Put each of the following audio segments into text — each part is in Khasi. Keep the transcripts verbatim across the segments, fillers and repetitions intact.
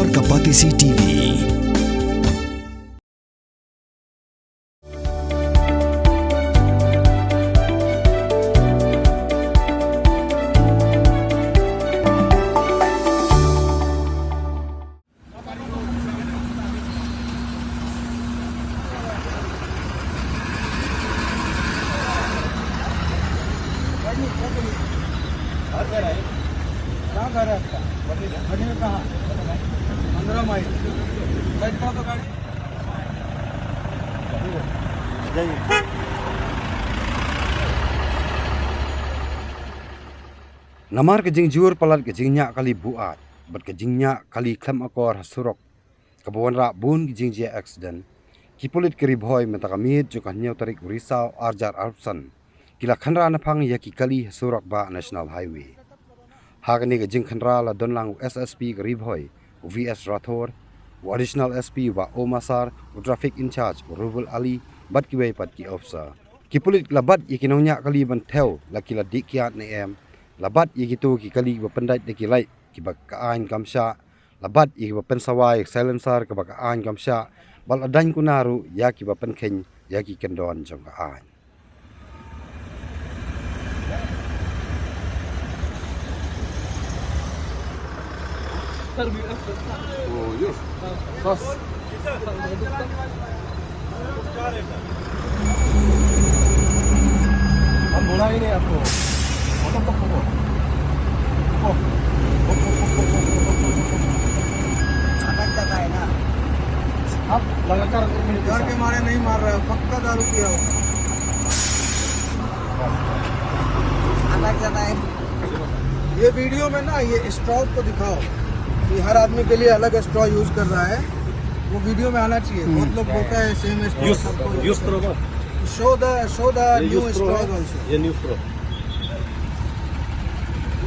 Ka Batesi T V. कहाँ घर है आपका? बटनी में कहाँ? पंद्रह माइल। बैठ जाओ तो गाड़ी। जाइए। Namar ka jingjur palat ka jingñiah kali buaid bad ka jingñiah kali khlem akor ha surok, kaba wanrah bun ki jingjia accident, ki pulit ka Ri Bhoi mynta ka miet jong ka hynñiew tarik u Risaw arhajar arphew san ki la khynra naphang ïa ki kali ha surok bah National Highway. Ha kane ka jingkhynra la don lang u S S P ka Ri Bhoi, u V S Rathore, u Additional S P u Bah O Masar, u Traffic Incharge u Rubul Ali bad kiwei pat ki officer. Ki pulit la bat ïa ki nongñiah kali ban thew la ki la dih kiad ne em, la bat ïa kito ki kali ba pyndait da ki light kiba ka aiñ kam shah, la bat ïa kiba pynsawa ïa ka silencer kaba ka aiñ kam shah, bad la daiñ kuna ruh ïa kiba pynkheiñ ïa ki kyndon jong ka aiñ. Oh, yes. Sauce. हम बोला ही नहीं आपको। अटक जाता है ना। आप लगातार एक मिनट के साथ। डर के मारे नहीं मार रहा है, पक्का दारू पिया हुआ। अटक जाता है। ये वीडियो में ना, ये स्ट्रॉ को दिखाओ कि हर आदमी के लिए अलग स्ट्रॉ यूज़ कर रहा है, वो वीडियो में आना चाहिए। बहुत लोग बोलता है सेम स्ट्रॉ सबको use करो। Show the, show the new straw also। ये new straw.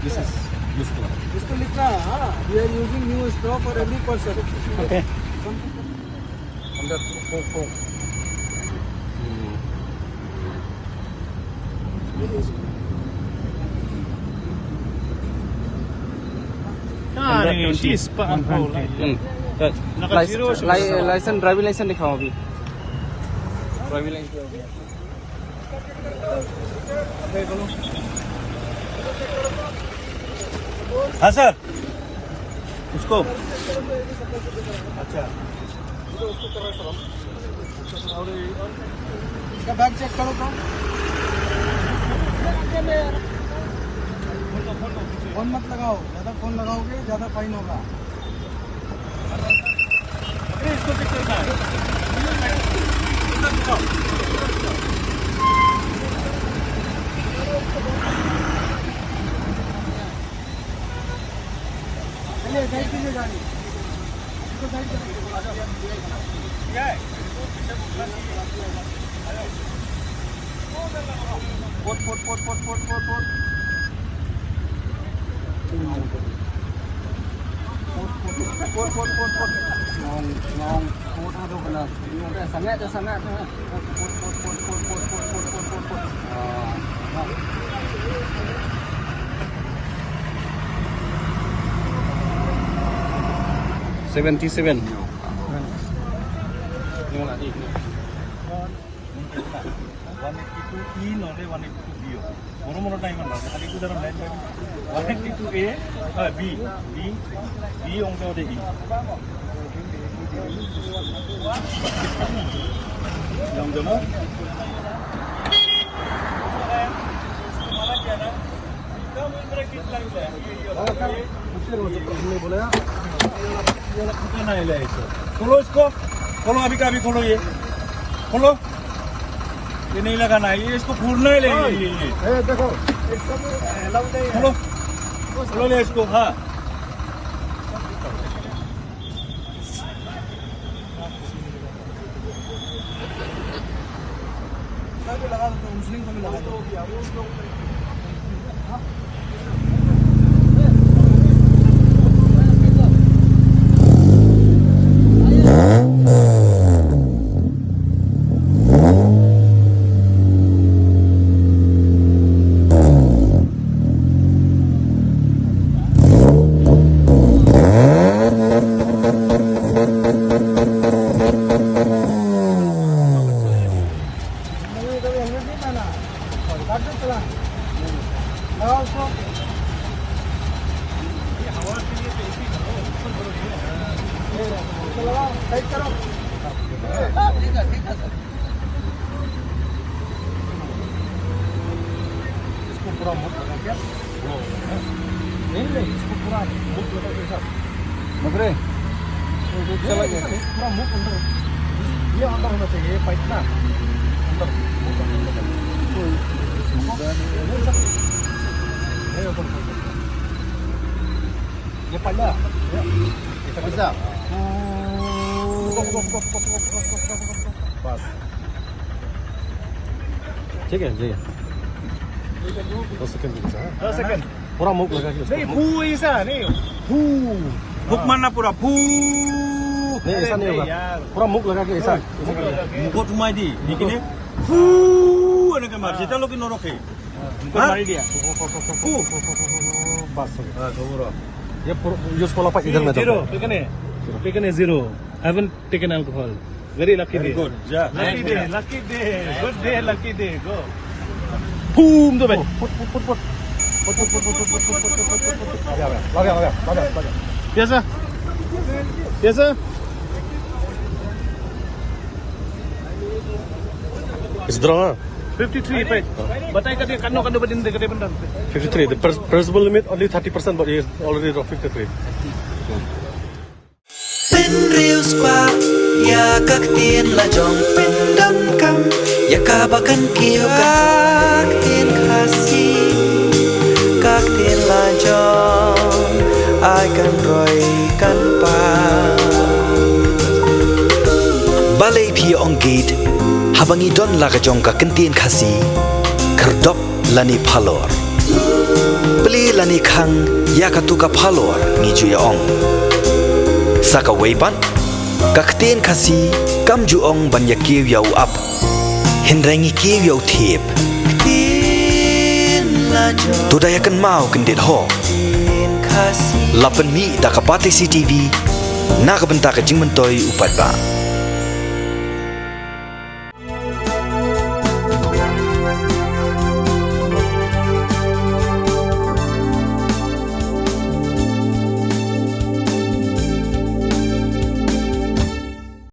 This is new straw. इसको लिखना है, हाँ, we are using new straw for every person। Okay। अंदर फूंक, फूंक। Ah, ni, she's pa-, hmm. Naka zero, licence, driving licence दिखाओ अभी। Driving licence. हाँ सर, उसको। अच्छा। इसका बैग चेक करो तो। फोन मत लगाओ, ज़्यादा फोन लगाओगे ज़्यादा फाइन होगा। अरे इसको चेक करना है। चलिए, साइड कीजिए गाड़ी। इसको साइड कीजिए। Post, post, post. Post, post, post, post. Ngong, ngong, post ha tu kena. Sangat tu, sangat tu. Post, post, post. Ah. Seventy seven. One eighty two E nohole one eighty two B o. Moro moro time an, khali ekku daram line by one eighty two A, ah, B, B, B ong tode E. Jom jom. हमने बोला, ये वाला फूटना नहीं ले इसको। खोलो इसको, खोलो, अभी का अभी खोलो ये, खोलो। ये नहीं लगाना है, ये इसको फोड़ना ही ले, ये, ये, ये। ए, देखो, ये सब अलाउड नहीं है। खोलो, खोलो ले इसको, हाँ। लगा दो, तो उस लिंक को भी लगा दो। इसको पूरा मुख लगा के, नहीं, नहीं, इसको पूरा मुख लगा के ऐसा। पकड़े? तो, तो चला गया। ऐसा नहीं, पूरा मुख अंदर, ये अंदर होना चाहिए, ये पाइप ना अंदर, मुख अंदर होना चाहिए। तो ये सब, ये ऊपर, ऊपर, ऊपर। ये पल्ला, ये, ये सब ऐसा। बस। ठीक है, ठीक है। दो सेकंड रुक जा, हाँ। दो सेकंड। पूरा मुख लगा के उसको। नहीं, फू ऐसा नहीं, फू। फूक मारना पूरा, फू। नहीं, ऐसा अरे नहीं नहीं होगा। यार। पूरा मुख लगा के ऐसा। मुख को घुमा दी, लेकिन ये फू करके मार, যেটা লোকে নরকে। मुख को मार दिया। फू। बस, हो गया। हाँ, खबर। ये पूरा, ये उसको वापस इधर में जीरो, दो। ठीक है नहीं? ठीक है नहीं, zero. Haven't taken alcohol. Very lucky day. Very good. Yeah. Lucky day, lucky day. Good day, lucky day. Go. Boom, दो भाई। Put, put, put, put. Put, put, put, put, put, put, put, put, put, put, put, put. आ गया, आ गया, आ गया, आ गया, आ गया, आ गया। Yes, sir. Yes, sir. It's draw, huh? Fifty-three, right? Batai ka dia, kano, kano ba din de ka dia bendar. Fifty-three. The pres-, permissible limit only thirty percent, but he is already draw fifty-three. Pynriew spah ïa ka ktien la jong, pyndonkam ïa kaba kan kiew ka ktien Khasi, ka ktien la jong, ai kan roi kan pang. Balei phi ong gate, haba ngi don la ka jong ka ktien Khasi, khyrdop lane phalor. Plie lane khang ïa katu ka phalor ngi ju ïa ong. Sa kawei pat, ka ktien Khasi kam ju ong ban ïa kiew ïa u ap, hynrei ngi kiew ïa u thiep. To da ïa kynmaw kyndit ho. La pynmih da ka Batesi TV na ka bynta ka jingmyntoi u paidbah.